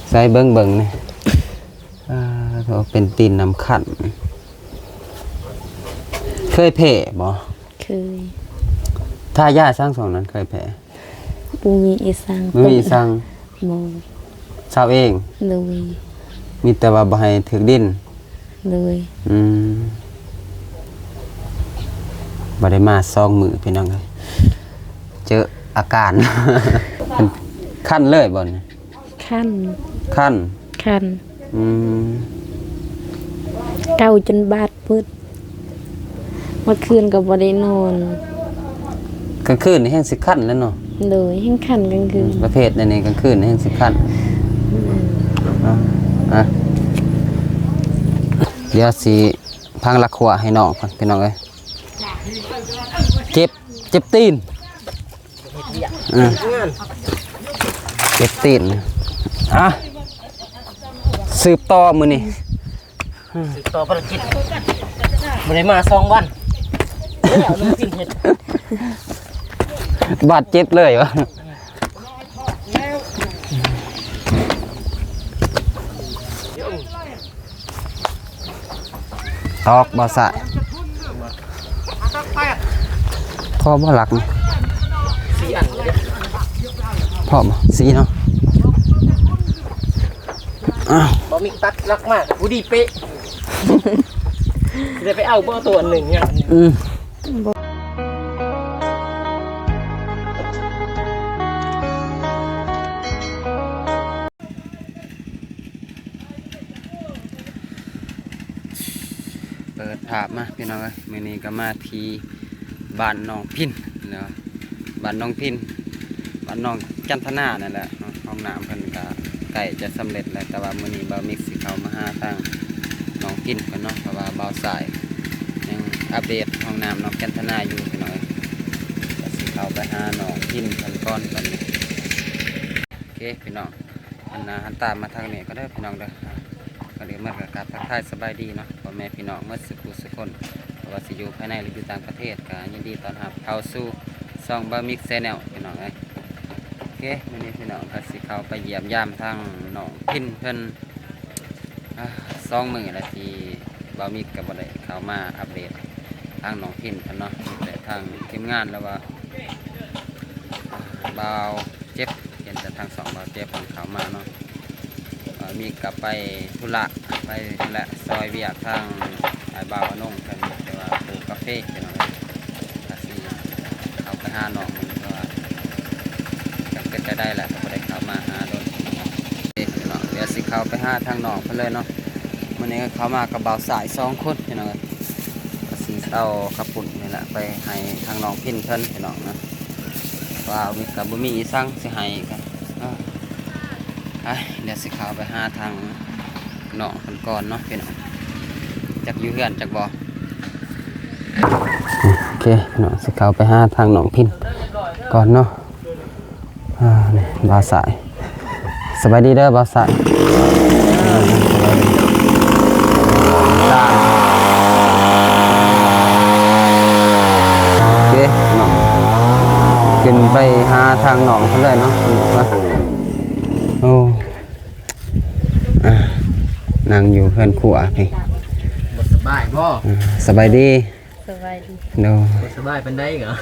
ໃສ່ເບິ່ງເບິ່ງນີ້ ອ່າ ໂທ ເປັນຕີນນ້ຳຄັນ. ເຄີຍແພ້ບໍ່? ເຄີຍ. ທາຢາສັງຊ່ວງນັ້ນເຄີຍແພ້? ບໍ່ມີອີສັງ. ບໍ່ມີອີສັງ? ບໍ່. ເຊົາເອງ? ໂດຍ. ມີແຕ່ວ່າບໍ່ໃຫ້ຖືກດິນ? ໂດຍ. ອືມ ບໍ່ໄດ້ມາສອງມື້ພີ່ນ້ອງເອີຍ ເຈີອາການ ຄັນເລີຍບໍ່ນີ້? ຄັນ. ຄັນ? ຄັນ. ອືມ ເກົາຈົນບາດປຶດ ເມື່ອຄືນກໍບໍ່ໄດ້ນອນ. ກາງຄືນນີ້ແຮງຊິຄັນແຫຼະເນາະ. ໂດຍ ແຮງຄັນກາງຄືນ. ອືມ ປະເພດແນວນີ້ກາງຄືນແຮງຊິຄັນ. ອືມ ອ່ະ ອ່ະ ດຽວຊິພັງລັກຂົວໃຫ້ນ້ອງກ່ອນ ພີ່ນ້ອງເອີຍ. ເຈັບ ເຈັບຕີນ. ອ່າ ເຈັບຕີນ. ອ່ະ ສືບຕໍ່ມື້ນີ້ ສືບຕໍ່ພາລະກິດ. ບໍ່ໄດ້ມາສອງວັນ ແລ້ວນ້ອງພິນເຮັດ ບາດເຈັບເລີຍວະ. ຕອກບໍ່ສະ ພໍບໍ່ຫຼັກນີ້? ສີ່ອັນ. ພໍບໍ່? ສີ່ເນາະ. ອ້າວ ບໍ່ມີຕັດຫຼັກມາ ຜູ້ດີເປະ ຊິໄດ້ໄປເອົາບໍ່ ຕົວອັນໜຶ່ງຫຍັງ. ອືມ ເປີດພາບມາພີ່ນ້ອງເອີຍ ມື້ນີ້ກໍມາທີ່ບ້ານໜອງພິນເນາະ ບ້ານໜອງພິນ ບ້ານໜອງຈັນທະນານັ້ນແຫຼະເນາະ. ຫ້ອງນ້ຳເພິ່ນກໍໃກ້ຈະສຳເລັດແລ້ວ ແຕ່ວ່າມື້ນີ້ບ່າວມິກຊິເຂົ້າມາຫາທາງໜອງພິນກ່ອນເນາະ ເພາະວ່າບ່າວຊາຍຍັງອັບເດດຫ້ອງນ້ຳໜອງຈັນທະນາຢູ່ພີ່ນ້ອງເອີຍ. ກໍຊິເຂົ້າໄປຫາໜອງພິນເພິ່ນກ່ອນຕອນນີ້. ໂອເຄພີ່ນ້ອງ ຫັນໜ້າຫັນຕາມາທາງນີ້ກໍເດີພີ່ນ້ອງເດີ. ກ່ອນອື່ນໝົດກໍກາບທັກທາຍສະບາຍດີເນາະ ພໍ່ແມ່ພີ່ນ້ອງໝົດສູ່ຜູ້ສູ່ຄົນ ບໍ່ວ່າຊິຢູ່ພາຍໃນ ຫຼື ຢູ່ຕ່າງປະເທດ ກໍຍິນດີຕ້ອນຮັບເຂົ້າສູ່ຊ່ອງບ່າວມິກແຊນແນວພີ່ນ້ອງເອີຍ. ໂອເຄ ມື້ນີ້ພີ່ນ້ອງກໍຊິເຂົ້າໄປຢ້ຽມຢາມທາງນ້ອງພິນເພິ່ນ ອ່າ ສອງມື້ແລ້ວທີ່ບ່າວມິກກໍບໍ່ໄດ້ເຂົ້າມາອັບເດດທາງນ້ອງພິນເພິ່ນເນາະ ມີແຕ່ທາງທີມງານ ຫຼືວ່າ ອ່າ ບ່າວ ເຈັບ ເຫັນແຕ່ທາງຊ່ອງບ່າວເຈັບເພິ່ນເຂົ້າມາເນາະ. ບ່າວມິກກໍໄປທຸລະ ໄປທຸລະຊ່ອຍວຽກທາງອ້າຍບ່າວອານົງເພິ່ນ ແຕ່ວ່າປູກກາເຟພີ່ນ້ອງເອີຍ. ກໍຊິເຂົ້າໄປຫານ້ອງເພິ່ນ ເພາະວ່າຈັກເປັນຈັ່ງໃດແຫຼະ ກໍບໍ່ໄດ້ເຂົ້າມາຫາດົນ. ເອີ ພີ່ນ້ອງ ດຽວຊິເຂົ້າໄປຫາທາງນ້ອງເພິ່ນເລີຍເນາະ. ມື້ນີ້ກໍເຂົ້າມາກັບບ່າວຊາຍສອງຄົນພີ່ນ້ອງເອີຍ ກໍຊິເອົາເຂົ້າປຸ້ນນີ້ແຫຼະໄປໃຫ້ທາງນ້ອງພິນເພິ່ນພີ່ນ້ອງເນາະ. ວ່າມີ ກໍບໍ່ມີອີ່ສັງຊິໃຫ້ກໍ ເອີ ໄປ ດຽວຊິເຂົ້າໄປຫາທາງນ້ອງເພິ່ນກ່ອນເນາະພີ່ນ້ອງ ຈັກຢູ່ເຮືອນຈັກບໍ່. ໂອເຄພີ່ນ້ອງ ຊິເຂົ້າໄປຫາທາງນ້ອງພິນກ່ອນເນາະ. ອ່າ ນີ້ບ່າວສາຍ ສະບາຍດີເດີບ່າວສາຍ. ໂອເຄເນາະ ຂຶ້ນໄປຫາທາງນ້ອງເພິ່ນເລີຍເນາະ. ໂອ້ ອ່າ ນັ່ງຢູ່ເຮືອນຄົວພີ້ ບໍ່ສະບາຍບໍ່? ອ່າ ສະບາຍດີ. ສະບາຍດີ. ໂດຍ ບໍ່ສະບາຍປານໃດເຫາະ?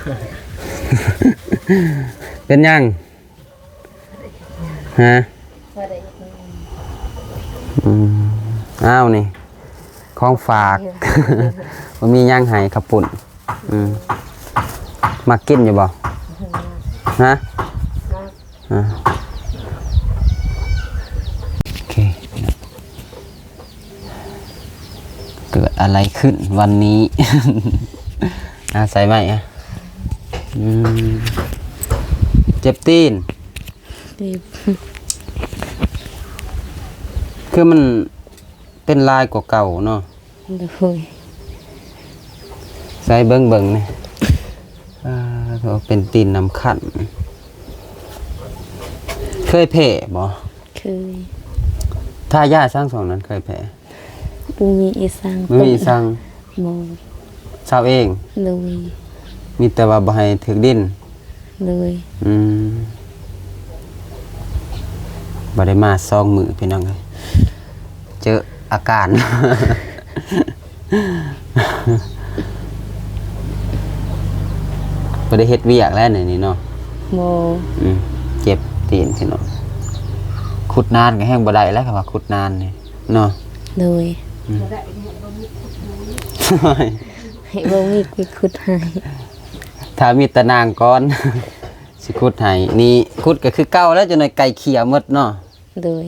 ເປັນຫຍັງ? ຮະ? ອືມ ອ້າວ ນີ້ຂອງຝາກ ບໍ່ມີຫຍັງໃຫ້ ເຂົ້າປຸ້ນ. ອືມ ມັກກິນຢູ່ບໍ່? ຮະ? ອ່າ ໂອເຄ ເກີດອະໄລຂຶ້ນວັນນີ້? ອາ ໃສ່ໄມ້ອະ. ອືມ ເຈັບຕີນ? ເຈັບ. ຄືມັນເປັນຫຼາຍກວ່າເກົ່າເນາະ? ໂດຍ. ໃສ່ເບິ່ງເບິ່ງນີ້ ອ່າ ເປັນຕີນນ້ຳຄັນ. ເຄີຍແພ້ບໍ່? ເຄີຍ. ທາຢາສັງຊ່ວງນັ້ນເຄີຍແພ້? ບໍ່ມີອີ່ສັງ. ບໍ່ມີອີ່ສັງ? ບໍ່. ເຊົາເອງ? ໂດຍ. ມີແຕ່ວ່າບໍ່ໃຫ້ຖືກດິນ? ໂດຍ. ອືມ. ບໍ່ໄດ້ມາສອງມື້ພີ່ນ້ອງເອີຍ ເຈີອາການ ບໍ່ໄດ້ເຮັດວຽກແລ້ວນີ້ເນາະ. ບໍ່ ອືມ ເຈັບຕີນພີ່ນ້ອງ ຂຸດນານກໍແຮງບໍ່ໄດ້ແລ້ວ ຄັນວ່າຂຸດນານນີ້ເນາະ. ໂດຍ ອືມ ໃຫ້ບໍ່ມີຂຸດໃຫ້ ຖ້າມີຕານາງກ່ອນ ຊິຂຸດໃຫ້. ນີ້ຂຸດກໍຄືເກົ່າແລ້ວ ຈັກໜ່ອຍໄກ່ເຂ່ຍໝົດເນາະ. ໂດຍ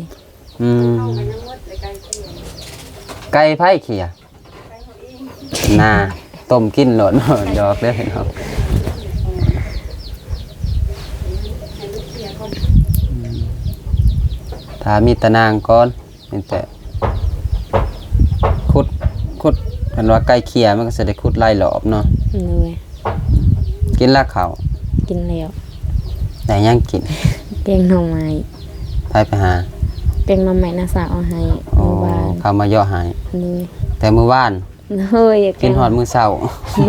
ອືມ ໄກ່ໃຜເຂ່ຍ? ນາ ຕົ້ມກິນໂລດເນາະ ຫຍອກເດີພີ່ນ້ອງ. ຖ້າມີຕານາງກ່ອນ ມີແຕ່ຂຸດ ຂຸດ ຄັນວ່າໄກ່ເຂ່ຍ ມັນກໍຊິໄດ້ຂຸດຫຼາຍລອບເນາະ. ໂດຍ ກິນລະເຂົ້າ? ກິນແລ້ວ. ໄດ້ຫຍັງກິນ? ແກງໜໍ່ໄມ້. ໃຜໄປຫາ? ແກງໜໍ່ໄມ້ນ້າສາວເອົາໃຫ້ ໂອ້ ມື້ວານ ເຂົາມາເຍາະໃຫ້. ໂດຍ ແຕ່ມື້ວານ. ໂດຍ ກິນຮອດມື້ເຊົ້າ.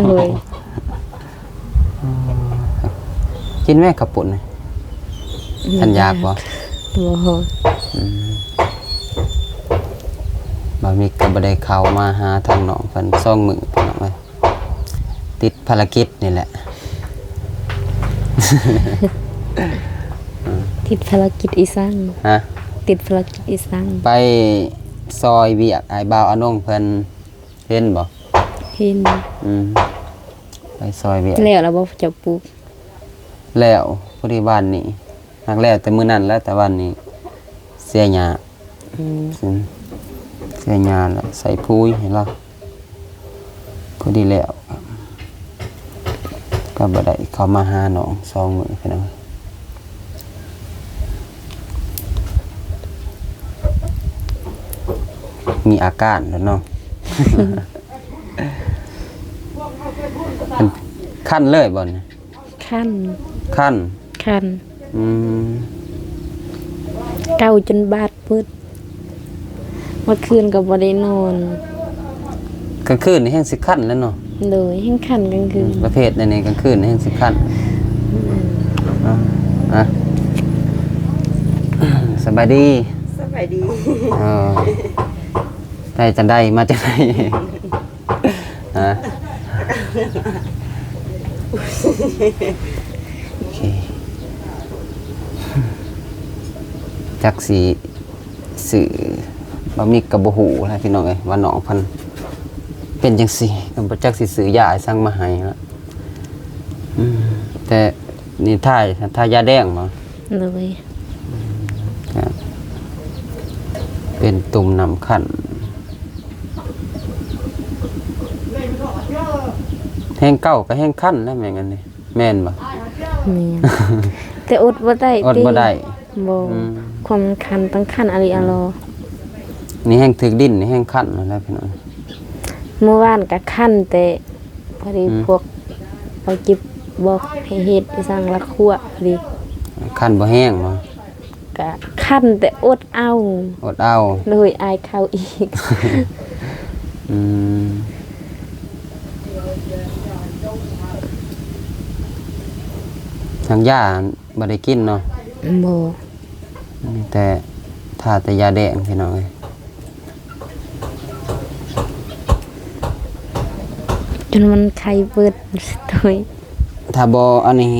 ໂດຍ ກິນແມ່ເຂົ້າປຸ້ນນີ້ ອືມ ທ່ານຢາກບໍ່? ບໍ່ ອືມ ບ່າວມິກກໍບໍ່ໄດ້ເຂົ້າມາຫາທາງນ້ອງເພິ່ນສອງມື້ພີ່ນ້ອງເອີຍ ຕິດພາລະກິດນີ້ແຫຼະ. ຕິດພາລະກິດອີ່ສັງ? ຮະ? ຕິດພາລະກິດອີ່ສັງ? ໄປຊ່ອຍວຽກອ້າຍບ່າວອານົງເພິ່ນ ເຫັນບໍ່? ເຫັນ. ອືມ ໄປຊ່ອຍວຽກ. ແລ້ວລະບໍ່ ເຈົ້າປູກ? ແລ້ວ ພໍດີວານນີ້ ຫາກແລ້ວແຕ່ມື້ນັ້ນແຫຼະ ແຕ່ວານນີ້ເສຍຫຍ້າ. ອືມ ເສຍຫຍ້າແລ້ວ ໃສ່ປຸ໋ຍໃຫ້ລາວ ພໍດີແລ້ວ ກໍບໍ່ໄດ້ເຂົ້າມາຫານ້ອງສອງມື້ພີ່ນ້ອງ. ມີອາການແລ້ວເນາະ. ຄັນເລີຍບໍ່ນີ້? ຄັນ ຄັນ ຄັນ. ອືມ ເກົາຈົນບາດປຶດ ເມື່ອຄືນກໍບໍ່ໄດ້ນອນ. ກາງຄືນນີ້ແຮງຊິຄັນແຫຼະເນາະ. ໂດຍ ແຮງຄັນກາງຄືນ. ອືມ ປະເພດໃດນີ້ ກາງຄືນນີ້ແຮງຊິຄັນ. ອືມ ອ່ະ ອ່ະ ສະບາຍດີ. ສະບາຍດີ. ເອີ ໄປຈັ່ງໃດ ມາຈັ່ງໃດ? ຮະ ໂອເຄ ຈັກຊິຊື້ ບ່າວມິກກໍບໍ່ຮູ້ແຫຼະພີ່ນ້ອງເອີຍ ວ່ານ້ອງເພິ່ນເປັນຈັ່ງຊີ້ ກໍບໍ່ຈັກຊິຊື້ຢາອີ່ສັງມາໃຫ້ລະ. ອືມ ແຕ່ນີ້ຖ່າຍ ຖ່າຍຢາແດງບໍ? ໂດຍ ເປັນຕຸ່ມນ້ຳຄັນ ແຮງເກົາກໍແຮງຄັນແຫຼະ ແມ່ນອັນນີ້ ແມ່ນບໍ່? ແມ່ນ ແຕ່ອົດບໍ່ໄດ້ ອົດບໍ່ໄດ້ ຕິ ບໍ່ ອືມ ຄວາມຄັນຕ້ອງຄັນອະລິອະລໍ. ນີ້ແຮງຖືກດິນ ນີ້ແຮງຄັນແລ້ວພີ່ນ້ອງ. ມື້ວານກໍຄັນ ແຕ່ພໍດີ ອືມ ພວກເຮົາເຈັບບອກໃຫ້ເຮັດອີ່ສັງລະຄົວ ພໍດີ ຄັນບໍ່ແຮງບໍ? ກະຄັນແຕ່ອົດເອົາ ອົດເອົາ. ໂດຍ ອາຍເຂົາອີກ. ອືມ ທາງຢາບໍ່ໄດ້ກິນເນາະ? ບໍ່ ມີແຕ່ ຖ້າແຕ່ຢາແດງພີ່ນ້ອງເອີຍ ຈົນມັນໄຄເບິດໂຕຍ. ຖ້າບໍ່ອັນນີ້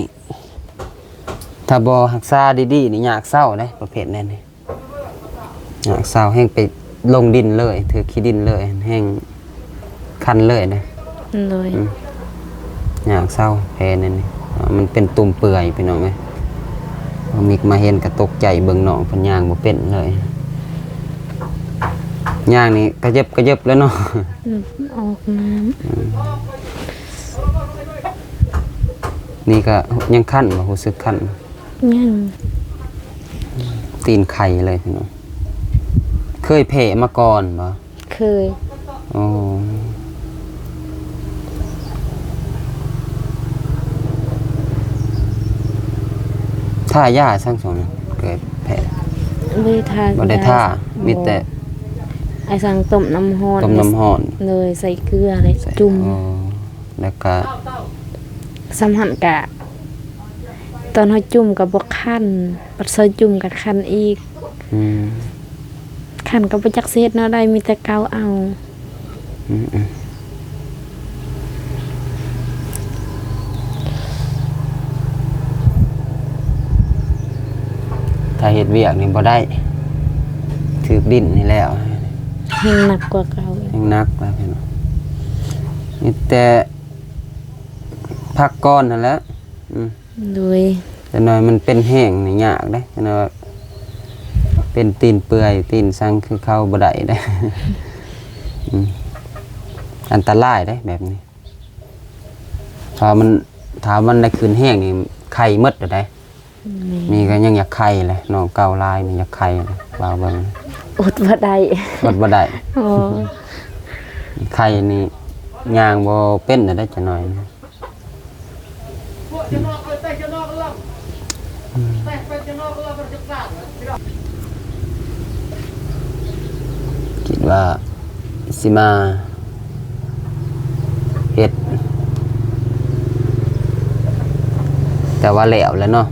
ຖ້າບໍ່ຮັກສາດີໆນີ້ ຍາກເຊົາເດ້ ປະເພດແນວນີ້ ຍາກເຊົາ ແຮງໄປລົງດິນເລີຍ ຖືກຂີ້ດິນເລີຍ ແຮງຄັນເລີຍເດ້. ໂດຍ ອືມ ຍາກເຊົາແຜແນວນີ້ ມັນເປັນຕຸ່ມເປື່ອຍພີ່ນ້ອງເອີຍ. ນ້ອງມິກມາເຫັນກໍຕົກໃຈ ເບິ່ງນ້ອງເພິ່ນຍ່າງບໍ່ເປັນເລີຍ ຍ່າງນີ້ກະເຢັບກະເຢັບແລ້ວເນາະ. ອືມ ອອກນ້ຳ ອືມ ນີ້ກໍຍັງຄັນບໍ່? ຮູ້ສຶກຄັນ? ຍັງ ຕີນໄຄເລີຍພີ່ນ້ອງ. ເຄີຍແພ້ມາກ່ອນບໍ່? ເຄີຍ. ໂອ້ ທາຢາສັງສົງເກີດແພ້? ບໍ່ໄດ້ທາ ບໍ່ໄດ້ທາ ມີແຕ່ ອ້າຍສັງຕົ້ມນ້ຳຮ້ອນ ຕົ້ມນ້ຳຮ້ອນ ໂດຍ ໃສ່ເກືອ ແລ້ວ ໃສ່ ຈຸ່ມ ອໍ ແລ້ວກະ ສ່ຳຫັ້ນກະ ຕອນເຮົາຈຸ່ມກໍບໍ່ຄັນ ບັດເຊົາຈຸ່ມກໍຄັນອີກ. ອືມ ຄັນກໍບໍ່ຈັກຊິເຮັດແນວໃດ ມີແຕ່ເກົາເອົາ. ອືມໆ ຖ້າເຮັດວຽກນີ້ບໍ່ໄດ້ ຖືກດິນນີ້ແລ້ວ ແຮງໜັກກວ່າເກົ່າອີກ ແຮງໜັກແລ້ວພີ່ນ້ອງ. ມີແຕ່ພັກກ່ອນຫັ້ນແຫຼະ. ອືມ ໂດຍ ຈັກໜ້ອຍມັນເປັນແຮງນີ້ຍາກເດ້ ຈັກໜ້ອຍເປັນຕີນເປື່ອຍ ຕີນສັງຄືເກົ່າບໍ່ໄດ້ເດ້. ອືມ ອັນຕະລາຍເດ້ແບບນີ້ ຖ້າມັນ ຖ້າມັນໄດ້ຂຶ້ນແຮງນີ້ໄຂ້ໝົດແລ້ວເດ້. ແມ່ນ ນີ້ກໍຍັງຢາກໄຂ້ແຫຼະ ນ້ອງເກົາຫຼາຍນີ້ຢາກໄຂ້ແຫຼະ ວ່າເບິ່ງ ອົດບໍ່ໄດ້ ອົດບໍ່ໄດ້. ອໍ ໄຂ້ນີ້ຍ່າງບໍ່ເປັນແລ້ວເດ້ຈັກໜ້ອຍ. ຄິດວ່າຊິມາເຮັດ ແຕ່ວ່າແລ້ວແຫຼະເນາະ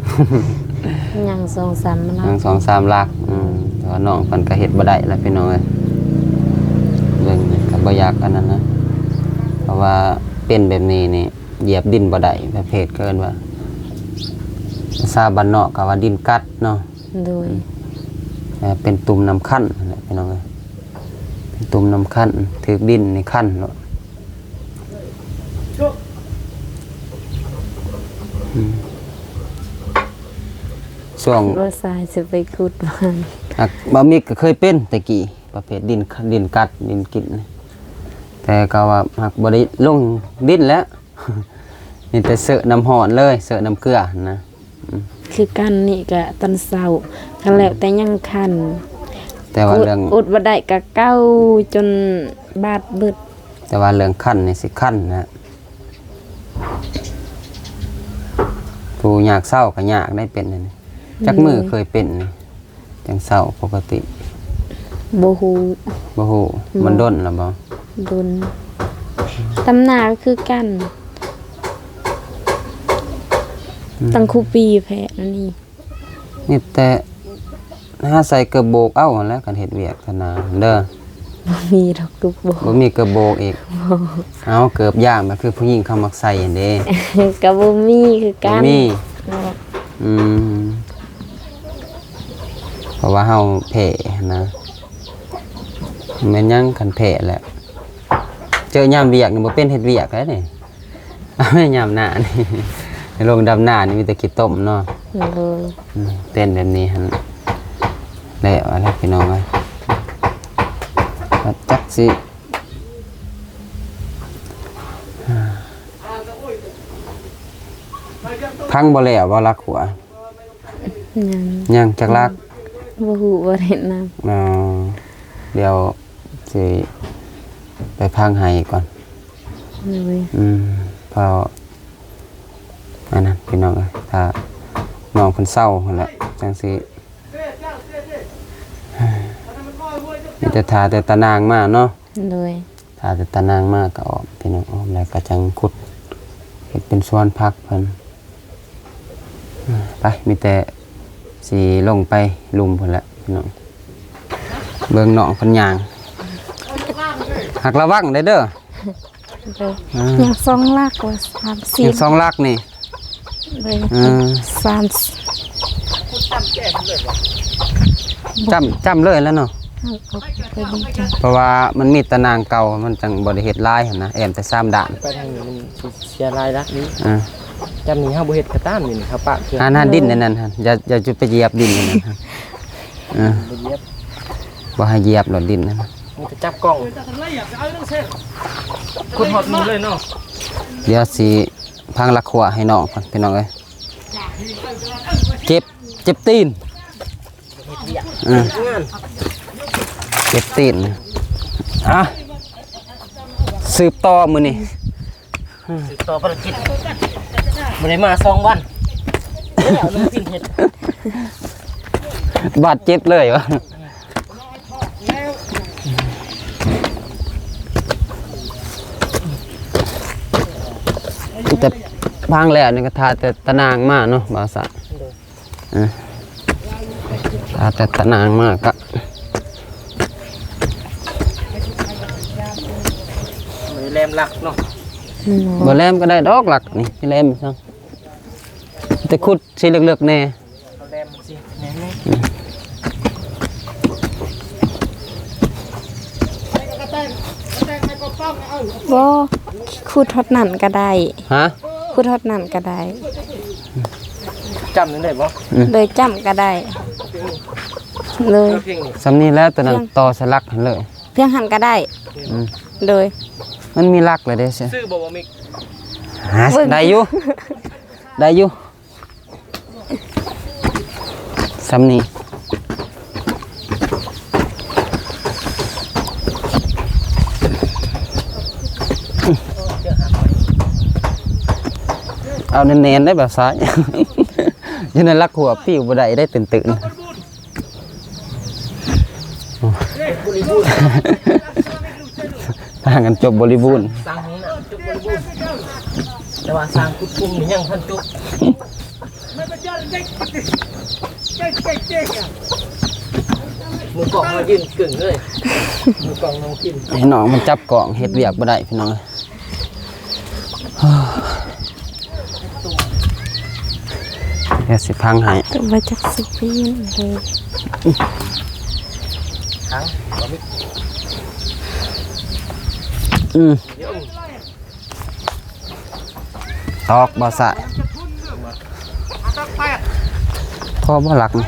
ຍັງສອງສາມຫຼັກ ຍັງສອງສາມຫຼັກ. ອືມ ແຕ່ວ່ານ້ອງເພິ່ນກໍເຮັດບໍ່ໄດ້ລະພີ່ນ້ອງເອີຍ ເບິ່ງກໍບໍ່ຢາກອັນນັ້ນນະ ເພາະວ່າເປັນແບບນີ້ນີ້ ຢຽບດິນບໍ່ໄດ້ ປະເພດເຂົາເອີ້ນວ່າ ພາສາບ້ານນອກເຂົາວ່າດິນກັດເນາະ. ໂດຍ ອືມ ແຕ່ເປັນຕຸ່ມນ້ຳຄັນຫັ້ນແຫຼະພີ່ນ້ອງເອີຍ ເປັນຕຸ່ມນ້ຳຄັນ ຖືກດິນນີ້ຄັນໂລດ. ອືມ ຊ່ວງ ບໍ່ຊາຍຊິໄປຂຸດຫວານ ຫາກບ່າວມິກກໍເຄີຍເປັນແຕ່ກີ້ ປະເພດດິນ ດິນກັດ ດິນກິນ ແຕ່ກໍວ່າຫາກບໍ່ໄດ້ລົງດິນແລ້ວ ມີແຕ່ເຊາະນ້ຳຮ້ອນເລີຍ ເຊາະນ້ຳເກືອຫັ້ນນະ. ອືມ ຄືກັນນີ້ກະຕອນເຊົ້າ ກໍແລ້ວແຕ່ຍັງຄັນ ແຕ່ວ່າເລື່ອງ ອົດ ອົດບໍ່ໄດ້ກະເກົາຈົນບາດເບິດ. ແຕ່ວ່າເລື່ອງຄັນນີ້ຊິຄັນນະ ຜູ້ຢາກເຊົາກໍຍາກໄດ້ເປັນອັນນີ້. ອືມ ຈັກມື້ເຄີຍເປັນນີ້? ຈັ່ງເຊົາປົກກະຕິ? ບໍ່ຮູ້ ບໍ່ຮູ້. ບໍ່ ມັນດົນແລ້ວບໍ່? ດົນ. ຕຳໜ້າກໍຄືກັນ ອືມ ຕັ້ງຄູ່ປີແພະອັນນີ້. ມີແຕ່ຫາໃສ່ເກີບໂບກເອົາຫັ້ນແຫຼະ ຄັນເຮັດວຽກທະນາເດີ. ບໍ່ມີດອກເກີບໂບກ. ບໍ່ມີເກີບໂບກອີກ? ບໍ່. ເອົາ ເກີບຢາງ ມັນຄືຜູ້ຍິງເຂົາມັກໃສ່ຫັ້ນເດ້. ກໍບໍ່ມີຄືກັນ. ບໍ່ມີ. ບໍ່. ອືມ ເພາະວ່າເຮົາແພ້ຫັ້ນນະ. ແມ່ນຫຍັງຄັນແພ້ແຫຼະ ເຈີຍາມວຽກນີ້ບໍ່ເປັນເຮັດວຽກແລ້ວນີ້. ຍາມໜ້ານີ້ ລົງດຳນານີ້ມີແຕ່ຂີ້ຕົມເນາະ. ໂດຍ. ອືມ ເປັນແບບນີ້ຫັ້ນແຫຼະ ວ່າແລ້ວພີ່ນ້ອງເອີຍ ວ່າຈັກຊິ ພັງບໍ່ແລ້ວບໍ່ຫຼັກຫົວ? ຍັງ. ຍັງຈັກຫຼັກ? ບໍ່ຮູ້ ບໍ່ໄດ້ນັບ. ອໍ ດຽວຊິໄປພັງໃຫ້ກ່ອນ. ໂດຍ. ອືມ ເພາະອັນນັ້ນພີ່ນ້ອງເອີຍ ຖ້ານ້ອງເພິ່ນເຊົາຫັ້ນແຫຼະ ຈັ່ງຊິ ມີແຕ່ຖ້າແຕ່ຕານາງມາເນາະ. ໂດຍ. ຖ້າແຕ່ຕານາງມາກໍອ້ອມ ພີ່ນ້ອງ ອ້ອມແລ້ວກໍຈັ່ງຂຸດເຮັດເປັນສວນຜັກເພິ່ນ. ໄປ ມີແຕ່ຊິລົງໄປລຸ່ມພຸ້ນແຫຼະພີ່ນ້ອງ ເບິ່ງນ້ອງເພິ່ນຍ່າງ ຫາກລະວັງໄດ້ເດີ. ໂດຍ. ອ່າ ຍັງສອງຫຼັກວ່າ ສາມ ສີ່ ຍັງສອງຫຼັກນີ້. ໂດຍ. ອ່າ ສາມ ຈ້ຳ ຈ້ຳເລີຍແລ້ວເນາະ. ເຮົາກໍບໍ່ໄດ້ຈ້ຳ ເພາະວ່າມັນມີຕາໜ່າງເກົ່າ ມັນຈັ່ງບໍ່ໄດ້ເຮັດຫຼາຍຫັ້ນນະ ແອ້ມແຕ່ສາມດ້ານ. ໄປທາງນີ້ມັນຊິເສຍຫຼາຍຫຼັກນີ້. ອ່າ ຈ້ຳນີ້ເຮົາບໍ່ເຮັດກໍຕາມ ນີ້ເຮົາປະເຄື່ອງ. ຫັ້ນ ຫັ້ນ ດິນອັນນັ້ນຫັ້ນ ຢ່າ ຢ່າຈຸໄປຢຽບດິນອັນນັ້ນ. ອ່າ ບໍ່ຢຽບ ບໍ່ໃຫ້ຢຽບໂລດດິນຫັ້ນ. ມີແຕ່ຈັບກ້ອງ ຂຸດຮອດໝູ່ເລີຍເນາະ. ດຽວຊິພັງຫຼັກຂົວໃຫ້ນ້ອງກ່ອນ ພີ່ນ້ອງເອີຍ. ເຈັບ ເຈັບຕີນ. ເອີ ເຈັບຕີນ. ອ່ະ ສືບຕໍ່ມື້ນີ້ ສືບຕໍ່ພາລະກິດ ບໍ່ໄດ້ມາສອງວັນ ແລ້ວນ້ອງສິນເຮັດ ບາດເຈັບເລີຍຫວາ. ແຕ່ພັງແລ້ວນີ້ກໍຖ້າແຕ່ຕານາງມາເນາະ ບ່າວສະ. ໂດຍ. ອ່ະ ຕາແຕ່ຕານາງມາກະ ບໍ່ໄດ້ແຫຼມຫຼັກເນາະ. ອືມ ບໍ່ແຫຼມກໍໄດ້ດອກຫຼັກນີ້ ແຫຼມຊັ້ນ ແຕ່ຂຸດຊິເລິກໆແດ່. ເອົາແຫຼມຊິແໜ້ນ. ອືມ ບໍ່ ຂຸດຮອດນັ້ນກໍໄດ້. ຮະ? ຂຸດຮອດນັ້ນກໍໄດ້. ຈ້ຳນັ້ນໄດ້ບໍ່? ອືມ ໂດຍຈ້ຳກໍໄດ້. ໂດຍ ສ່ຳນີ້ແຫຼະ ຕົວນັ້ນຕໍ່ໃສ່ຫຼັກຫັ້ນເລີຍ. ພຽງຫັ້ນກໍໄດ້. ອືມ ໂດຍ ມັນມີຫຼັກແລ້ວເດ້. ຊື້ບໍ່ ບໍ່ມີ. ຮະ? ເບິ່ງ ໄດ້ຢູ່ ໄດ້ຢູ່ ສ່ຳນີ້. ເອົາແໜ້ນໆໄດ້ ບ່າວຊາຍ ຢູ່ໃນຫຼັກຫົວປິວບໍ່ໄດ້ ໄດ້ຕື່ນໆ. ບະລິບູນ ຕ່າງກັນຈົບບໍລິບູນ. ສ້າງຫ້ອງນ້ຳຈົບບໍລິບູນ ແຕ່ວ່າສ້າງກຸດກຸ້ງນີ້ຍັງບໍ່ທັນຈົບ. ມືກ້ອງມາຢືນກຶ້ງເລີຍ ມືກ້ອງນ້ອງພິມ. ໃຫ້ນ້ອງມັນຈັບກ້ອງເຮັດວຽກບໍ່ໄດ້ພີ່ນ້ອງເອີຍ. ດຽວຊິພັງໃຫ້ ບໍ່ຈັກຊິປີນເລີຍ. ພັງ ອືມ ຕອກບໍ່ສະ ພໍບໍ່ຫຼັກນີ້?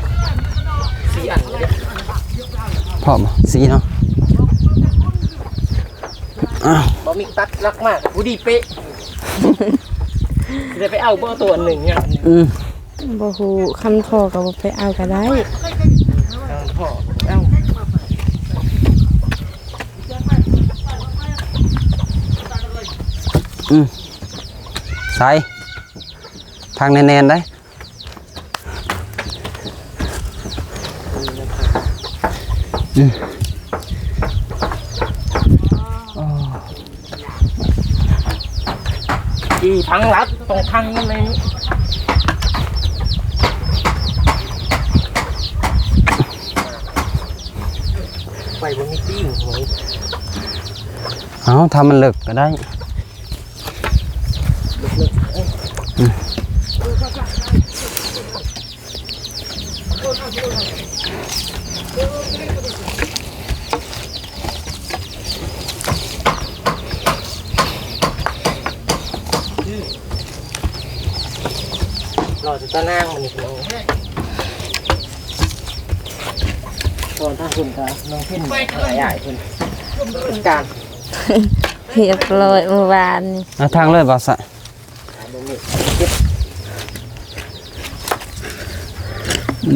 ສີ່ອັນ ພໍບໍ່? ສີ່ເນາະ. ອ້າວ ບໍ່ມີຕັດຫຼັກມາ ຜູ້ດີເປະ ຊິໄດ້ໄປເອົາບໍ່ ຕົວໜຶ່ງຫຍັງ. ອືມ ບໍ່ຮູ້ ຄັນພໍກໍບໍ່ໄປເອົາກໍໄດ້. ຄັນພໍເອົາ ອືມ ໃສ່ທາງແໜ້ນໆໄດ໋. ອືມ ອໍ ອີ ພັງຫຼັກ ຕ້ອງພັງມັນໃນນີ້ ໄປບໍ່ມີຕີນ. ເອົາ ຖ້າມັນເລິກກໍໄດ້. ລໍແຕ່ຕານາງມັນນີ້ພີ່ນ້ອງ. ຕອນທາງພຸ້ນກະນ້ອງພິມ ອ້າຍເພິ່ນຈັດການ ຮຽບຮ້ອຍມື້ວານນີ້. ເອົາທາງເລີຍບໍ່ສະ?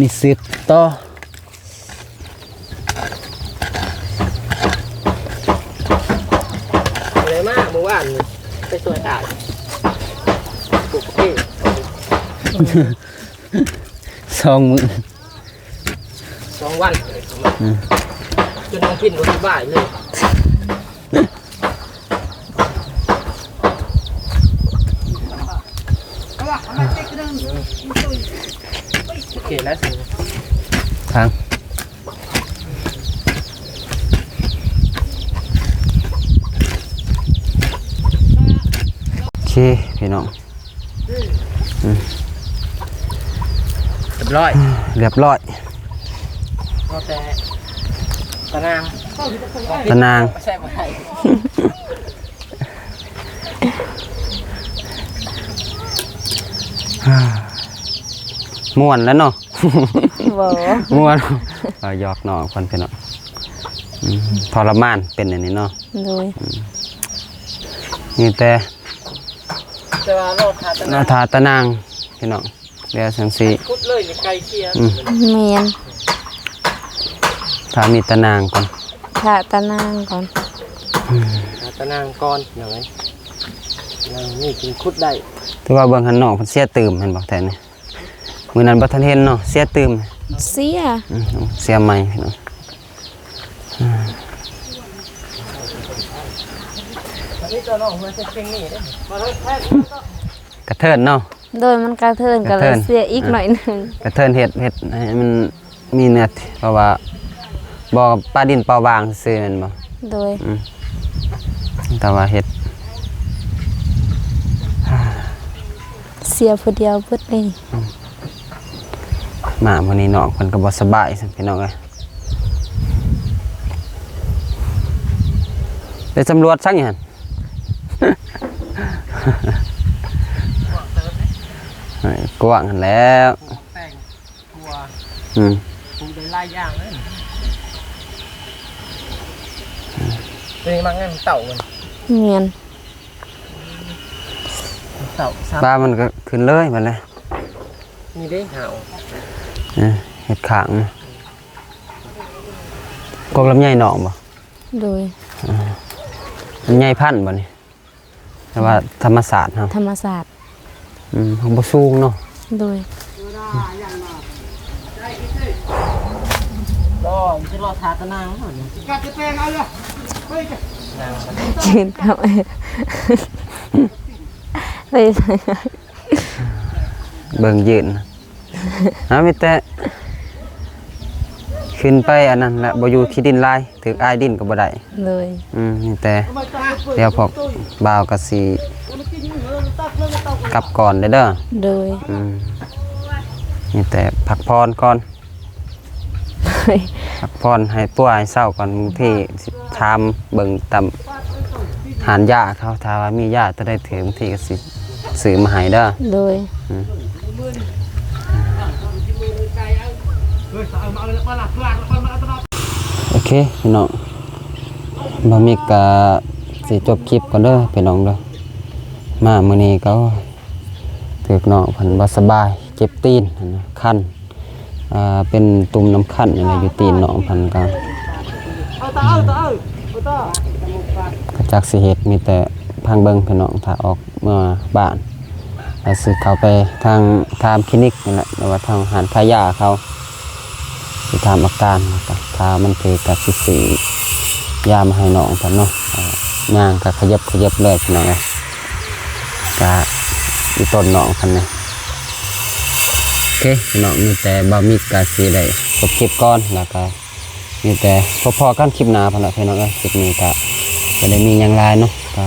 ນີ້ສືບຕໍ່ ບໍ່ໄດ້ມາມື້ວານນີ້ ໄປຊ່ວຍອ້າຍ ສອງມື້ ສອງວັນ ອືມ ຈົນນ້ອງພິນບໍ່ສະບາຍເລີຍ. ໂອເຄແລ້ວຊິ ທາງ ໂອເຄພີ່ນ້ອງ. ອືມ ຮຽບຮ້ອຍ ຮຽບຮ້ອຍ ເອົາແຕ່ຕານາງ ຕານາງ ໃສ່ບໍ່ໄດ້ ມ່ວນແລ້ວເນາະ. ບໍ່ ມ່ວນ ເອົາ ຢອກນ້ອງເພິ່ນພີ່ນ້ອງ. ອືມ ທໍລະມານເປັນອັນນີ້ເນາະ. ໂດຍ ອືມ ມີແຕ່ ແຕ່ວ່າລໍຖ້າຕາ ລໍຖ້າຕານາງພີ່ນ້ອງ ແລ້ວຈັ່ງຊິ ຂຸດເລີຍນີ້ໄກ່ເຄຍ. ອືມ ແມ່ນ ຖ້າມີຕານາງກ່ອນ ຖ້າຕານາງກ່ອນ. ອືມ ຖ້າຕານາງກ່ອນພີ່ນ້ອງເອີຍ ນາງນີ້ຈຶ່ງຂຸດໄດ້. ແຕ່ວ່າເບິ່ງຫັ້ນນ້ອງເພິ່ນເສຍຕື່ມແມ່ນບໍ່ແທ້ນີ້? ມື້ນັ້ນບໍ່ທັນເຫັນເນາະ ເສຍຕື່ມ ເສຍ ອືມ ເສຍໃໝ່ພີ່ນ້ອງ. ກະເທີນເນາະ. ໂດຍ ມັນກະເທີນ ກະເທີນ ກະເລີຍເສຍອີກໜ້ອຍໜຶ່ງ. ກະເທີນເຮັດ ເຮັດໃຫ້ມັນ ມີເນື້ອທີ່ ເພາະວ່າບໍ່ ປະດິນເປົ່າຫວ່າງຊື່ໆ ແມ່ນບໍ່? ໂດຍ ອືມ ແຕ່ວ່າເຮັດ ເສຍຜູ້ດຽວເບິດເລີຍ. ອືມ ມາມື້ນີ້ນ້ອງເພິ່ນກໍບໍ່ສະບາຍຊັ້ນ ພີ່ນ້ອງເອີຍ. ໄປສຳຫຼວດສັງຫຍັງຫັ້ນ? ກວ້າງຫັ້ນແຫຼ້ວ. ແປ້ງ ຖົ່ວ ອືມ ປູກໄດ້ຫຼາຍຢ່າງເລີຍ. ຕົວນີ້ມັກງານເຕົ້າມັນ ແມ່ນ ເຕົ້າຊ້ຳ ປາມັນກໍຂຶ້ນເລີຍບັດນີ້. ນີ້ເດ້ຫາວ ເອີ ເຮັດຂ້າງນະ. ກອກລຳໄຍນ້ອງບໍ່? ໂດຍ ເອີ ລຳໄຍພັນບໍ່ນີ້? ແຕ່ວ່າທຳມະຊາດເນາະ ທຳມະຊາດ. ອືມ ມັນບໍ່ສູງເນາະ. ໂດຍ ລໍ ຈະລໍຖ້າຕະນາງເນາະ. ເຈັບເຂົ້າ ໄປ ເບິ່ງຢືນ ຫາ ມີແຕ່ຂຶ້ນໄປອັນນັ້ນແຫຼະ ບໍ່ຢູ່ຂີ້ດິນຫຼາຍ ຖືກອາຍດິນກໍບໍ່ໄດ້. ໂດຍ ອືມ ມີແຕ່ ດຽວພວກບ່າວກໍຊິກັບກ່ອນເດີ. ໂດຍ ອືມ ມີແຕ່ພັກຜ່ອນກ່ອນ ໂດຍ ພັກຜ່ອນໃຫ້ປົວໃຫ້ເຊົາກ່ອນ. ບາງທີຊິຖາມເບິ່ງຕາມຮ້ານຢາເຂົາ ຖ້າວ່າມີຢາຕົວໃດຖືກ ບາງທີກໍຊິ ຊື້ມາໃຫ້ເດີ. ໂດຍ ອືມ ໂອເຄພີ່ນ້ອງ ບ່າວມິກກະຊິຈົບຄລິບກ່ອນເດີພີ່ນ້ອງເດີ. ມາມື້ນີ້ກໍຖືກນ້ອງເພິ່ນບໍ່ສະບາຍ ເຈັບຕີນຫັ້ນນະ ຄັນ ອ່າ ເປັນຕຸ່ມນ້ຳຄັນນີ້ແຫຼະ ຢູ່ຕີນນ້ອງເພິ່ນກໍ ກໍຈັກຊິເຮັດ ມີແຕ່ພັງເບິ່ງພີ່ນ້ອງ ຖ້າອອກເມືອບ້ານ ກໍຊິເຂົ້າໄປທາງ ຖາມຄລີນິກນີ້ແຫຼະ ຫຼືວ່າທາງຮ້ານຂາຍຢາເຂົາ ຊິຖາມອາການ ແລ້ວກໍຖ້າມັນຖືກກໍຊິຊື້ຢາມາໃຫ້ນ້ອງເພິ່ນເນາະ. ຍ່າງກໍຂະຫຍັບຂະຫຍັບເລີຍພີ່ນ້ອງເອີຍ ກະອີ່ຕົນນ້ອງເພິ່ນນີ້. ໂອເຄພີ່ນ້ອງ ມີແຕ່ບ່າວມິກກະຊິໄດ້ຈົບຄລິບກ່ອນ ແລ້ວກະມີແຕ່ພົບພໍ້ກັນຄລິບໜ້າພຸ້ນລະພີ່ນ້ອງເອີຍ. ຄລິບນີ້ກະບໍ່ໄດ້ມີຫຍັງຫຼາຍເນາະ ກະ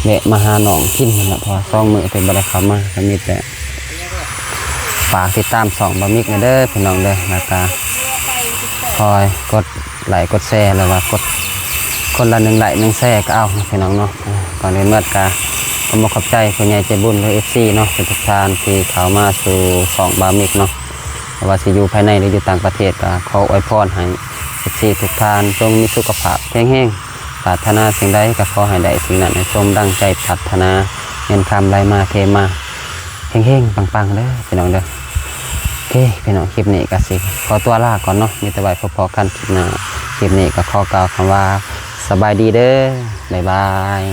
ແວະມາຫານ້ອງກິນພຸ້ນລະ ເພາະວ່າສອງມື້ທີ່ບໍ່ໄດ້ເຂົ້າມາ ກະມີແຕ່ ຝາກຕິດຕາມຊ່ອງບ່າວມິກແດ່ເດີພີ່ນ້ອງເດີ ແລ້ວກະຄອຍກົດໄລກົດແຊ ຫຼືວ່າກົດຄົນລະໜຶ່ງໄລໜຶ່ງແຊກໍເອົາພີ່ນ້ອງເນາະ. ອາ ກ່ອນອື່ນໝົດກະຂໍຂອບໃຈຜູ້ໃຫຍ່ໃຈບຸນ ຫຼື ເອັຟຊີ ເນາະ ທຸກໆທ່ານທີ່ເຂົ້າມາສູ່ຊ່ອງບ່າວມິກເນາະ ບໍ່ວ່າຊິຢູ່ພາຍໃນ ຫຼື ຢູ່ຕ່າງປະເທດ ກໍຂໍອວຍພອນໃຫ້ ເອັຟຊີ ທຸກທ່ານຈົ່ງມີສຸຂະພາບແຂງແຮງ ປາດຖະໜາສິ່ງໃດກໍຂໍໃຫ້ໄດ້ສິ່ງນັ້ນ ໃຫ້ສົມດັ່ງໃຈປາດຖະໜາ ເງິນຄຳໄຫຼມາເທມາ ເຮັງໆ ປັງໆ ເດີພີ່ນ້ອງເດີ. ໂອເຄພີ່ນ້ອງ ຄລິບນີ້ກໍຊິຂໍຕົວລາກ່ອນເນາະ ມີແຕ່ໄວ້ພົບພໍ້ກັນຄລິບໜ້າ. ຄລິບນີ້ກໍຂໍກ່າວຄຳວ່າສະບາຍດີເດີ ບາຍບາຍ.